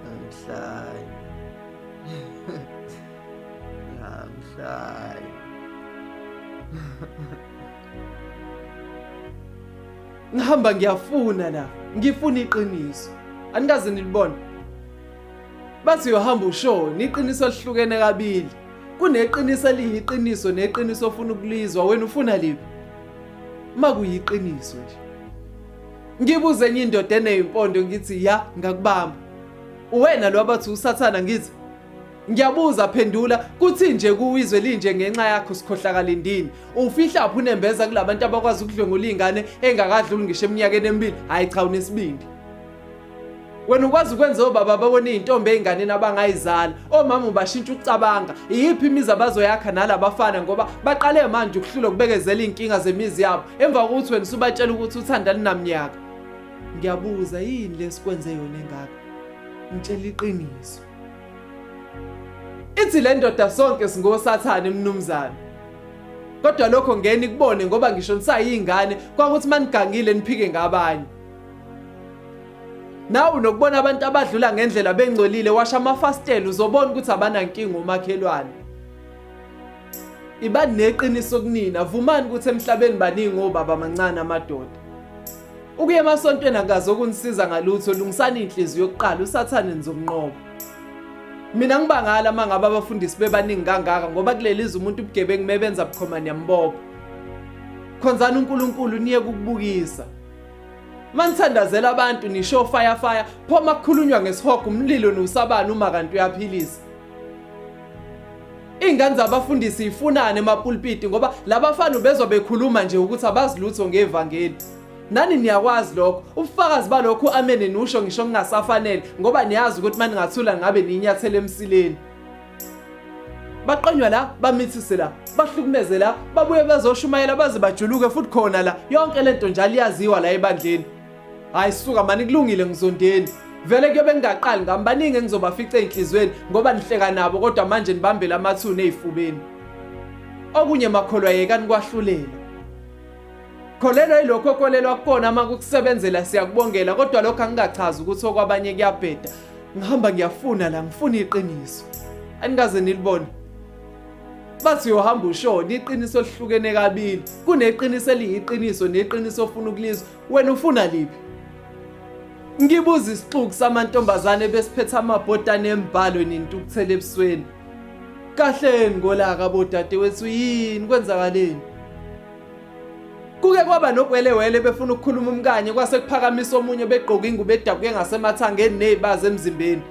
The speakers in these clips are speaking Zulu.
Angihlali. Angihlali. Ngihamba ngiyafuna la, ngifuna iqiniso. Anikaze nilibone. Bathi uyohamba ushone, iqiniso lihlukene kabili. Kuneqiniso eliyiqiniso neqiniso ofuna ukulizwa, wena ufuna liphi? Makuyiqiniso nje. Ngibuze enye indoda eneyimpondo ngithi ya ngakubamba. Uwena lo abathi usathana ngithi Ngiyabuza phendula kuthi nje kuwizwe linje ngenxa yakho sikhohlakalindini. Ufihla phi unembeza kulabantu abakwazi ukudlwengula ingane engakadluli ngisho eminyakeni emibili? Hayi cha unesibindi. Wena ukwazi ukwenza obaba babone izintombi ezinganeni abangayizala. Omama ubashintsha ukucabanga. Iyiphi imizi abazoyakha nalabafana ngoba baqale manje ukuhlulwa ukubekezela izinkinga zemizi yabo emva kokuthi wena usubatshela ukuthi uthanda linamnyaka. Ngiyabuza yini lesikwenze yona engaka? Ngitshela iqiniso. Ithi le ndoda sonke singosathane mnumzane. Kodwa lokho ngeke nikubone ngoba ngisho nisayingane kwakuthi manigangile niphike ngabanye. Nawe unokubona abantu abadlula ngendlela bengcolile washa amafasitela uzobona ukuthi abanankinga omakhelwane. Ibani neqiniso kunina vumani ukuthi emhlabeni baningi obaba amancane amadoda. Ukuya emasontweni akaze okunisiza ngalutho lungisani inhliziyo yokuqala usathane nizomnqoba. Mina ngibangala uma ngabe abafundisi bebaningi kangaka ngoba kuleli zwe umuntu ubugebengu mebenza bukhoma niyambopha. Khonzani uNkulunkulu niyeke ukubukisa. Manithandazela abantu nisho fire fire pho makukhulunywa ngesihogo umlilo niwusabani uma kanti uyaphilisa. Iy'ngane zabafundisi ifunani emapulpiti ngoba labafana ubezwa bekhuluma nje ukuthi abazi lutho ngevangeli. Nani niyakwazi lokho. Ubufakazi balokho u-amene nusho ngisho kungasafanele ngoba niyazi ukuthi maningathula ngabe ninyathele emsileni. Baqonywa la, bamithise la, bahlukumeze la, babuye bezoshumayela baze bajuluke futhi khona la. Yonke lento njalo iyaziwa la ebandleni. Hayi suka mani kulungile ngizondeni. Vele kuyobe ngingaqali ngami baningi engizobafica ey'nhliziyweni ngoba nihleka nabo kodwa manje nibambele amathuna ey'fubeni. Okunye makholwa yekani kwahlulela. Kholelwa yilokho okholelwa kukona uma kukusebenzela siyakubongela kodwa lokho angingachazi ukuthi okwabanye kuyabheda. Ngihamba ngiyafuna la ngifuna iqiniso. Anikaze nilibone. Bathi uyohamba ushone iqiniso lihlukene kabili. Kuneqiniso eliyiqiniso neqiniso ofuna ukulizwa. Wena ufuna liphi? Ngibuza isixuku samantombazane besiphethe amabhodane embhalo nentukuthelo ebusweni. Kahleni ngolaka bodadewethu yini kwenzakaleni? Kuke kwaba nogwelewele befuna ukukhuluma umkanye kwase kuphakamisa omunye begqoka ingubo edabuke ngasemathangeni nezibazi emzimbeni.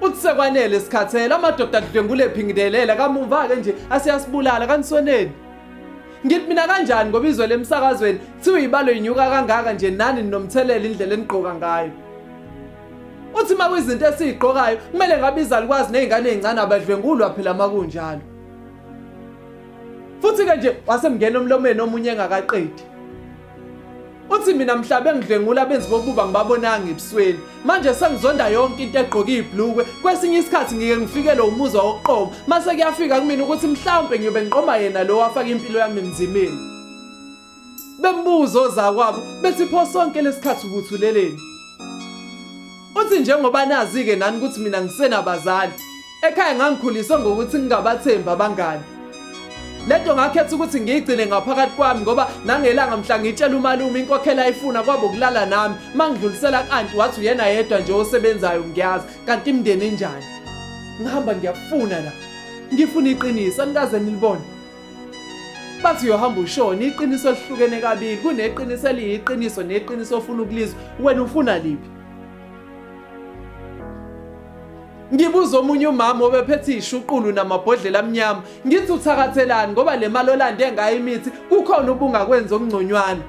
Uthi sekwanele sikhathele amadoda adlwengule phingidelela kamumva ke nje asiyasibulala kanisoneni. Ngithi mina kanjani ngoba izwe lemsakazweni kuthiwa ibalo inyuka kangaka nje nani ninomthelela indlela enigqoka ngayo. Uthi uma kuyizinto esiyigqokayo kumele ngabe izalukwazi nezingane ezincane abadlwengulwa phela makunjalo. Futhi ke nje wasemngena emlomeni omunye engakaqedi. Uthi mina mhla bengidlwengula abenzi bobuba ngibabonanga ebusweni. Manje sengizonda yonke into egqoka ibhlukwe. Kwesinye isikhathi ngike ngifikelwe umuzwa wokuqoma. Mase kuyafika kumina ukuthi mhlawumbe ngiyobe ngiqoma yena lo wafaka impilo yami emzimeni. Bembuza ozakwabo bethi pho sonke lesikhathi ubuthuleleni. Uthi njengoba nazi-ke nani ukuthi mina ngisenabazali. Ekhaya ngangikhuliswe ngokuthi ngingabathembi abangani. Lento ngakhetha ukuthi ngiyigcine ngaphakathi kwami ngoba nangelanga mhla ngitshela umalume inkokhelo ayifuna kwabo ukulala nami. Mangidlulisela kanti wathi uyena yedwa nje osebenzayo ngiyazi kanti imindeni enjani. Ngihamba ngiyafuna la. Ngifuna iqiniso anikaze nilibone. Bathi uyohamba ushone iqiniso lihlukene kabili kuneqiniso eliyiqiniso neqiniso ofuna ukulizwa wena ufuna liphi? Ngibuza omunye umama obephethe ishuqulu namabhodlela amnyama ngithi uthakathelani ngoba le mali olande ngayo imithi kukhona ubungakwenza okungconywana.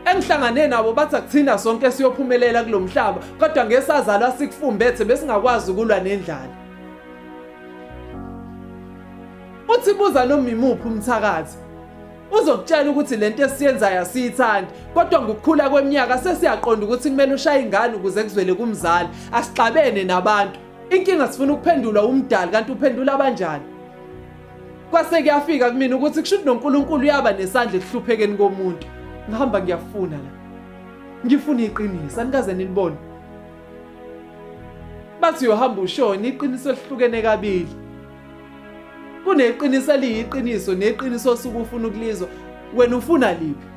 Engihlangane nabo bathi akuthina sonke siyophumelela kulo mhlaba kodwa ngesazalwa sikufumbethe besingakwazi ukulwa nendlala. Uthi buza noma imuphi umthakathi uzokutshela ukuthi lento esiyenzayo asiyithandi kodwa ngokukhula kweminyaka sesiyaqonda ukuthi kumele ushaye ingane ukuze kuzwele kumzali asixabene nabantu inkinga sifuna ukuphendulwa umdali kanti uphendula abanjani kwase kuyafika kumina ukuthi kusho ukuthi noNkulunkulu uyaba nesandla ekuhluphekeni komuntu ngihamba ngiyafuna la. Ngifuna iqiniso, anikaze nilibone. Bathi uyohamba ushone iqiniso elihlukene kabili. Kuneqiniso eliyiqiniso neqiniso osuke ufuna ukulizwa. Wena ufuna liphi?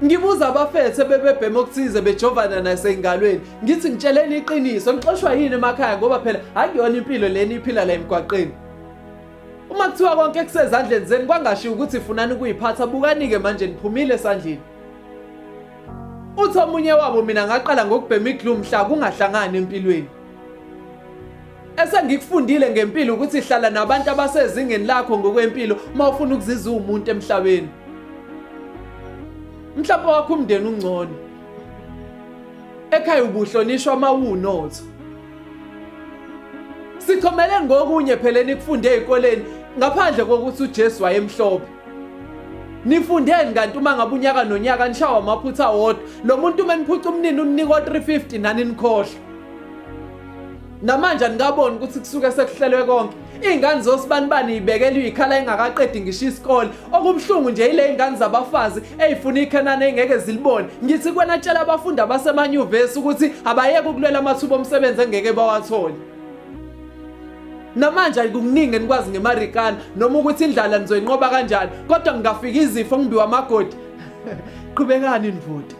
Ngibuza abafethu ebebebhema okuthize bejovana naseyingalweni. Ngithi ngitsheleni iqiniso, nixoshwa yini emakhaya ngoba phela akuyona impilo lena iphila la emgwaqeni. Uma kuthiwa konke kusezandleni zenu kwangashiwo ukuthi funani ukuyiphatha bukani-ke manje niphumile esandleni. Uthi omunye wabo mina ngaqala ngokubhema iglue mhla kungahlangani empilweni. Esengikufundile ngempilo ukuthi hlala nabantu abasezingeni lakho ngokwempilo uma ufuna ukuzizwa uwumuntu emhlabeni. Mhlawumbe wakho umndeni ungcono. Ekhaya ubuhlonishwa uma uwunotho. Sichomele ngokunye phela enikufunde ezikoleni ngaphandle kokuthi uJesu wayemhlophe. Nifundeni kanti uma ngabe unyaka nonyaka nishawa amaphutha wodwa. Lo muntu uma niphuca umnini uninika 350 nani nikhohlwa. Namanje anikaboni ukuthi kusuke sekuhlelwe konke. Iy'ngane zosibanibani yibekela iy'khala ingakaqedi ngisho isikole. Okubuhlungu nje yile y'ngane zabafazi ey'funa ikhenana ey'ngeke zilibone. Ngithi kwena tshela abafundi abasemanyuvesi ukuthi abayeke ukulwela amathuba omsebenzi engeke bawathole. Namanje ayikukuningi enikwazi ngeMarikana noma ukuthi indlala nizoyinqoba kanjani kodwa ngingafika izifo ngimbiwa amagodi. Qhubekani nivote.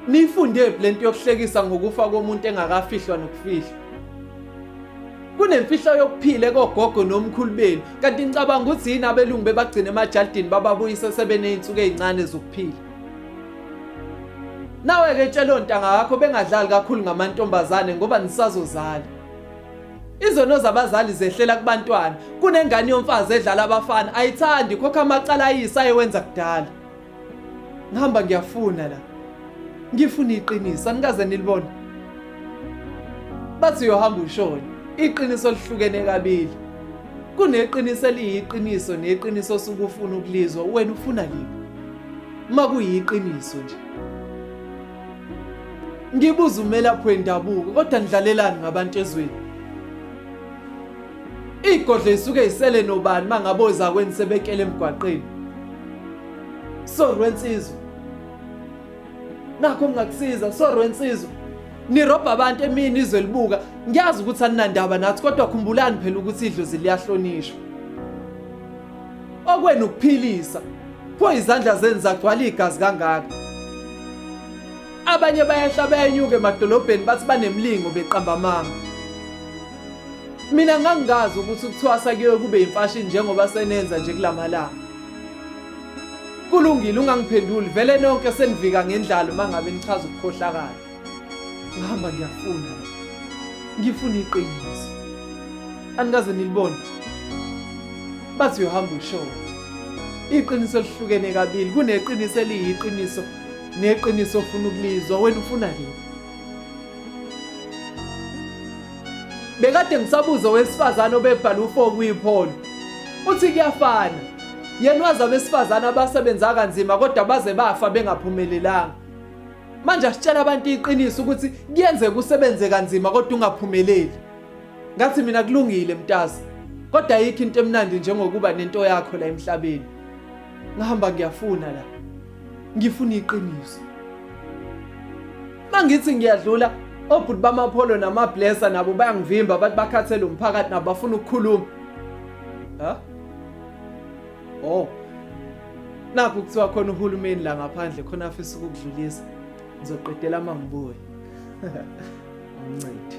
Niyifundephi lento yokuhlekisa ngokufa komuntu engakafihlwa nokufihlwa? Kunemfihlo yokuphila ekogogo nomkhulu benu kanti ngicabanga ukuthi yini abelungu bebagcina emajalidini bababuyise sebeney'nsuku ey'ncane zokuphila. Nawe-ke tshela ontanga yakho bengadlali kakhulu ngamantombazane ngoba nisazozala. Izono zabazali zehlela kubantwana. Kunengane yomfazi edlala abafana ayithandi khokha amacala ayise ayewenza kudala. Ngihamba ngiyafuna la. Ngifuna iqiniso, anikaze nilibone. Bathi uyohamba ushone. Iqiniso lihlukene kabili. Kuneqiniso eliyiqiniso neqiniso osuke ufuna ukulizwa, wena ufuna liphi? Uma kuyiqiniso nje. Ngibuza umelaphi wendabuko kodwa nidlalelani ngabantu ezweni? Igodlo isuke isele nobani mangabe ozakwenu sebekele emgwaqeni? Sorry wensizwa. Nakho ngingakusiza, sorry wensizwa. Nirobha abantu emini izwe libuka. Ngiyazi ukuthi aninandaba nathi kodwa khumbulani phela ukuthi idlozi liyahlonishwa. Okwenu ukuphilisa. Pho izandla zenu zagcwala igazi kangaka. Abanye bayehla bayenyuka emadolobheni bathi banemlingo beqamba amanga. Mina ngangingazi ukuthi ukuthwasa kuye kube imfashini njengoba senenza nje kulamalanga. Kulungile ungangiphenduli vele nonke senivika ngendlalo mangabe nichaza ukukhohlakala. Ngihamba ngiyafuna la. Ngifuna iqiniso. Anikaze nilibone. Bathi uyohamba ushone. Iqiniso lihlukene kabili kuneqiniso eliyiqiniso neqiniso ofuna ukulizwa wena ufuna liphi? Bekade ngisabuza owesifazane obebhala u-4 kwipholo. Uthi kuyafana. Yena wazi abesifazane abasebenza kanzima kodwa baze bafa bengaphumelelanga. Manje asitshela abantu iqiniso ukuthi kuyenzeka usebenze kanzima kodwa ungaphumeleli. Ngathi mina kulungile mntase. Kodwa ayikho into emnandi njengokuba nento yakho la emhlabeni. Ngihamba ngiyafuna la. Ngifuna iqiniso. Mangithi ngiyadlula obhuti bamapholo namablesser nabo bayangivimba bathi bakhathele umphakathi nabo bafuna ukukhuluma. Ha? Oh. Nakho kuthiwa khona uhulumeni la ngaphandle khona afisa ukukudlulisa. Ngizoqedela mangibuye. Umncedi.